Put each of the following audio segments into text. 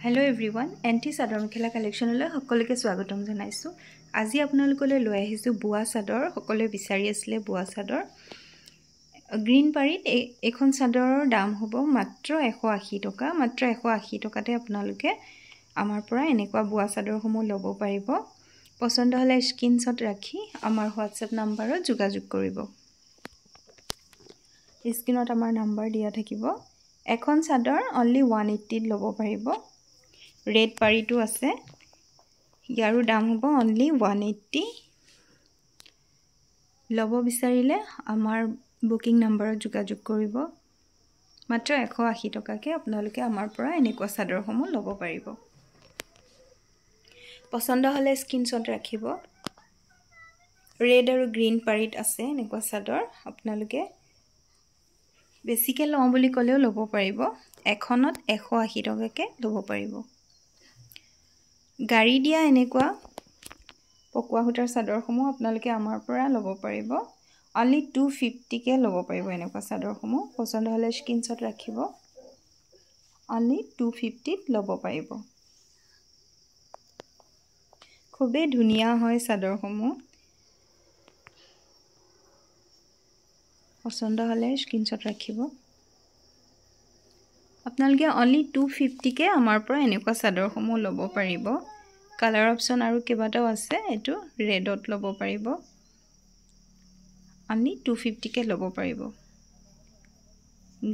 Hello' everyone, anti chador mekhela কালেকশ্যনলৈ সকলোকে স্বাগতম জনাইছোঁ। আজি আপোনালোকলৈ লৈ আহিছোঁ বোৱা চাদৰ। সকলোৱে বিচাৰি আছিলে বোৱা চাদৰ। গ্ৰীণ পাৰিত এইখন চাদৰৰ দাম হ'ব মাত্ৰ 180 টকা। মাত্ৰ 180 টকাতে আপোনালোকে আমাৰ পৰা এনেকুৱা বোৱা চাদৰসমূহ ল'ব পাৰিব। পচন্দ হ'লে স্ক্ৰীনশ্বট ৰাখি আমাৰ হোৱাটছএপ নাম্বাৰত যোগাযোগ কৰিব। স্ক্ৰীণত আমাৰ নাম্বাৰ দিয়া থাকিব। এখন চাদৰ অনলি 180ত ল'ব পাৰিব। ৰেড পাৰিটো আছে, ইয়াৰো দাম হ'ব অনলি 180। ল'ব বিচাৰিলে আমাৰ বুকিং নাম্বাৰত যোগাযোগ কৰিব। মাত্ৰ 180 টকাকৈ আপোনালোকে আমাৰ পৰা এনেকুৱা চাদৰসমূহ ল'ব পাৰিব। পচন্দ হ'লে স্ক্ৰীনশ্বট ৰাখিব। ৰেড আৰু গ্ৰীণ পাৰিত আছে এনেকুৱা চাদৰ, আপোনালোকে বেছিকৈ লওঁ বুলি ক'লেও ল'ব পাৰিব। এখনত 180 টকাকৈ ল'ব পাৰিব। গাড়ী দিয়া এনেকুৱা পকোৱা সূতাৰ চাদৰসমূহ আপোনালোকে আমাৰ পৰা ল'ব পাৰিব। অনলি 250কৈ ল'ব পাৰিব এনেকুৱা চাদৰসমূহ। পচন্দ হ'লে স্ক্ৰীনশ্বট ৰাখিব। অনলি 250ত ল'ব পাৰিব। খুবেই ধুনীয়া হয় চাদৰসমূহ। পচন্দ হ'লে স্ক্ৰীনশ্বট ৰাখিব। আপোনালোকে অনলি 250কৈ আমাৰ পৰা এনেকুৱা চাদৰসমূহ ল'ব পাৰিব। কালাৰ অপশ্যন আৰু কেইবাটাও আছে, এইটো ৰেডত ল'ব পাৰিব। অনলি 250কৈ ল'ব পাৰিব।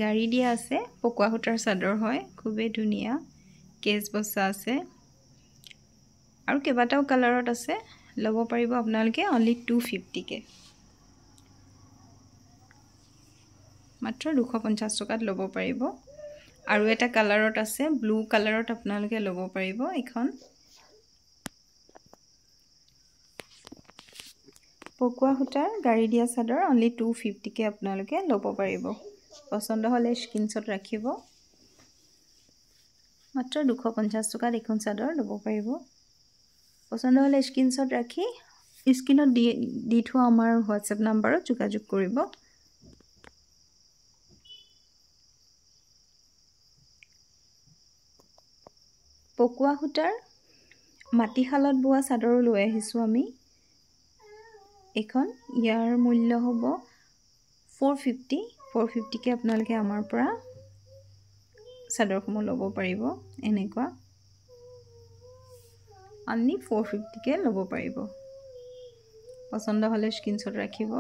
গাড়ী দিয়া আছে, পকোৱা সূতাৰ চাদৰ হয়, খুবেই ধুনীয়া। কেচ বচা আছে আৰু কেইবাটাও কালাৰত আছে, ল'ব পাৰিব আপোনালোকে অনলি 250কৈ। মাত্ৰ 250 টকাত ল'ব পাৰিব। আৰু এটা কালাৰত আছে, ব্লু কালাৰত আপোনালোকে ল'ব পাৰিব। এইখন পকোৱা সূতাৰ গাড়ী দিয়া চাদৰ অনলি 250কৈ আপোনালোকে ল'ব পাৰিব। পচন্দ হ'লে স্ক্ৰীনশ্বট ৰাখিব। মাত্ৰ 250 টকাত এইখন চাদৰ ল'ব পাৰিব। পচন্দ হ'লে স্ক্ৰীনশ্বট ৰাখি স্ক্ৰীণত দি থোৱা আমাৰ হোৱাটছএপ নাম্বাৰত যোগাযোগ কৰিব। পকোৱা সূতাৰ মাটিশালত বোৱা চাদৰো লৈ আহিছোঁ আমি। এইখন ইয়াৰ মূল্য হ'ব 450। 450কৈ আপোনালোকে আমাৰ পৰা চাদৰসমূহ ল'ব পাৰিব। এনেকুৱা অনলি 450কৈ ল'ব পাৰিব। পচন্দ হ'লে স্ক্ৰীনশ্বট ৰাখিব।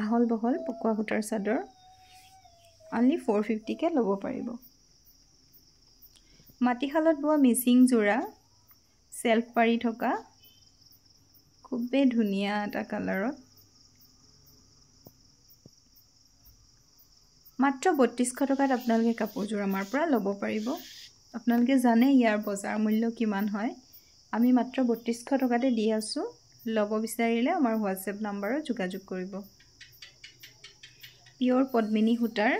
আহল বহল পকোৱা সূতাৰ চাদৰ অনলি 450কৈ ল'ব পাৰিব। মাটিশালত বোৱা মিচিং যোৰা, চেল্ফ পাৰি থকা, খুবেই ধুনীয়া এটা কালাৰত, মাত্ৰ 3200 টকাত আপোনালোকে কাপোৰযোৰ আমাৰ পৰা ল'ব পাৰিব। আপোনালোকে জানে ইয়াৰ বজাৰ মূল্য কিমান হয়। আমি মাত্ৰ 3200 টকাতে দি আছোঁ। ল'ব বিচাৰিলে আমাৰ হোৱাটছএপ নাম্বাৰত যোগাযোগ কৰিব। পিয়'ৰ পদ্মিনী সূতাৰ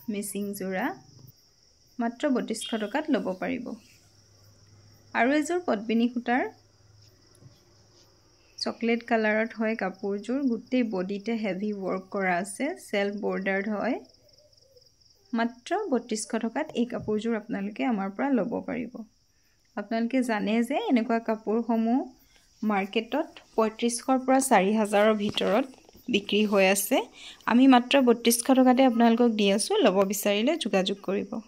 মিচিং যোৰা মাত্ৰ 3200 টকাত ল'ব পাৰিব। আৰু এযোৰ পদ্মিনী সূতাৰ চকলেট কালাৰত হয় কাপোৰযোৰ, গোটেই বডিতে হেভি ৱৰ্ক কৰা আছে, চেল্ফ বৰ্ডাৰ্ড হয়। মাত্ৰ 3200 টকাত এই কাপোৰযোৰ আপোনালোকে আমাৰ পৰা ল'ব পাৰিব। আপোনালোকে জানে যে এনেকুৱা কাপোৰসমূহ মাৰ্কেটত 3500ৰ পৰা 4000ৰ ভিতৰত বিক্ৰী হৈ আছে। আমি মাত্ৰ 3200 টকাতে আপোনালোকক দি আছোঁ। ল'ব বিচাৰিলে যোগাযোগ কৰিব।